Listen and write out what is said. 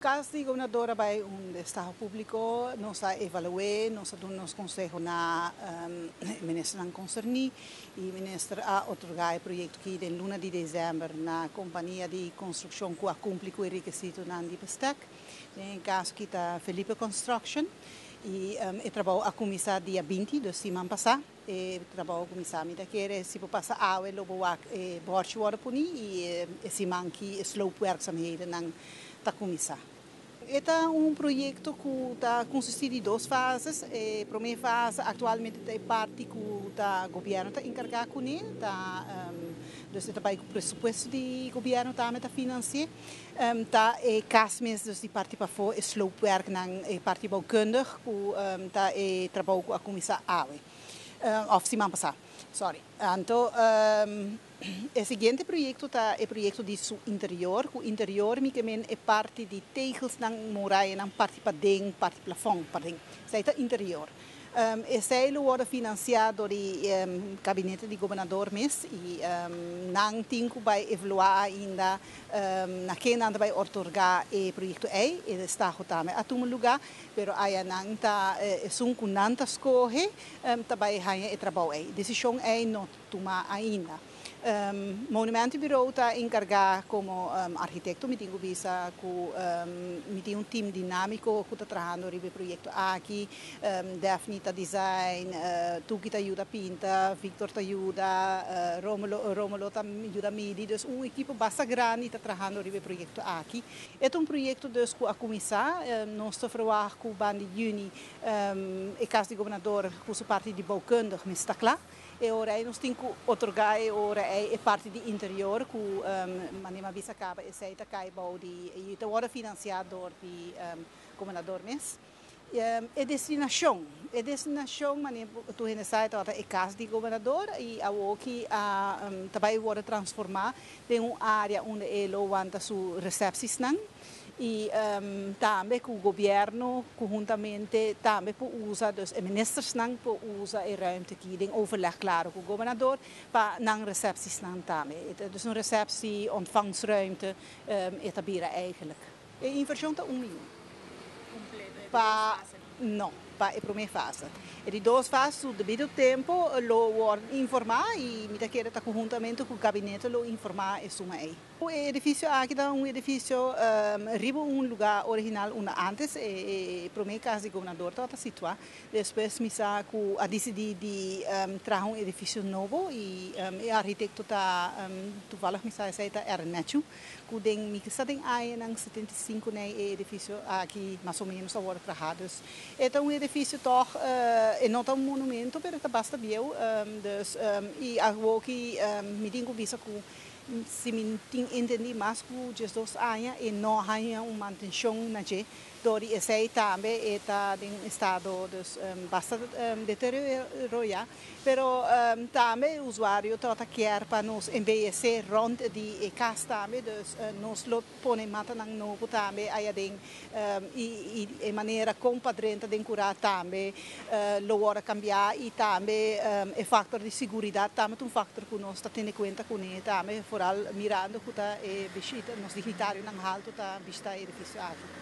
Cas di Gobernador a bay un destaho publico, nos a evalue, nos a duna nos conseho na ministernan concerni y minister a otorga e proyecto aki den luna di december na compania di construccion cu a cumpli cu e requisitonan di bestek. Den e caso aki ta Felipe Construction y e trabou a cuminsa dia 20, dus siman pasa. E trabou a cuminsa. Mi ta kere si bo pasa awe lo bo wak e borchi wordo poni y e siman ki e sloopwerkzaamhedennan ta cuminsa. E ta un proyecto cu ta consisti di dos fases. E prome fase actualmente ta e parti cu ta gobierno ta encarga cune, ta dus e ta bay cu presupuesto di gobierno tambe ta financia. Ta e cas mes, dus di parti pafo, e sloopwerknan, e parti bouwkundig cu ta e trabou cu a cuminsa awe of siman pasa, sorry. Anto e siguiente proyecto ta e proyecto di su interior, cu interior mi ke men e parti di tegelsnan, murayanan, parti paden, parti plafond paden. Esey ta interior. Esey lo wordo financia door di gabinete di gobernador mes y nan tin cu bay evalua ainda na ken nan ta bay otorga e proyecto ey. E destaho tambe a tuma luga, pero aya nan ta esun cu nan ta scoge ta bay haya e trabou ey. Decision ey no tuma ainda. Monumentenbureau ta encarga como arquitecto, mi tin cu bisa cu mi tin un team dinamico cu ta trahando riba e proyecto aki. Daphne ta design, Tuki ta yuda pinta, Victor ta yuda, Romulo ta yuda midi. Dus un equipo basta grandi ta trahando riba e proyecto aki. E ta un proyecto dus cu a cuminsa, nos ta verwacht cu ban di juni e cas di gobernador cu su parti di bouwkundig mes ta cla. E ora ei nos tin ku otorgá e ora ei e parti di interior ku manera mi a bisa kaba esei ta kai bou di i ta wòrdu finansiá dor di gobernador mes. E destinashon, e destinashon manera tur hende sa e tabata e kas di gobernador i awoki a ta bai wòrdu transformá den un área unda e lo wanta su resèpsisnan. Y tambe cu gobierno conhuntamente tambe por usa, dus e ministersnan por usa e ruimte aki den overleg claro cu gobernador pa nan receptiesnan tambe. Dus un receptie, ontvangstruimte, e ta bira eigenlijk. E inversion ta un miljoen. Completo e Pa dos fase? No, pa e prome fase. E di dos fase su debido tempo lo worde informa y mi ta kere ta conhuntamente cu gabinete lo informa e suma ey. E edifisio aki ta un edifisio riba un lugá original unda antes e promé kas di gobernador tabata situá. Despues mi sa ku a disidí di traha un edifisio nobo i e arkitekto ta, toevallig mi sa esei ta Aaron Matthew, ku den mi sa den añanan 75 nei e edifisio aki mas o ménos a wòrdu trahá. Dus e ta un edifisio tòg, e no ta un monumento pero e ta basta bieu. Dus i awoki mi tin ku bisa ku Si mi tin entendí mas ku 12 aña e no haña un mantenshon na dje. Dor di esei tambe e ta den un estado dus basta deterioreá. Pero tambe e usuario tabata kier pa nos embeyesé rònt di e kas tambe. Dus nos lo pone matanan nobo tambe aya den i e manera kon pa drenta den kurá tambe lo wòrdu kambiá i tambe e faktor di siguridat tambe ta un faktor ku nos ta tene kuenta kuné tambe, foral mirando ku ta e bishita nos dignitarionan haltu ta bishita e edifisio aki.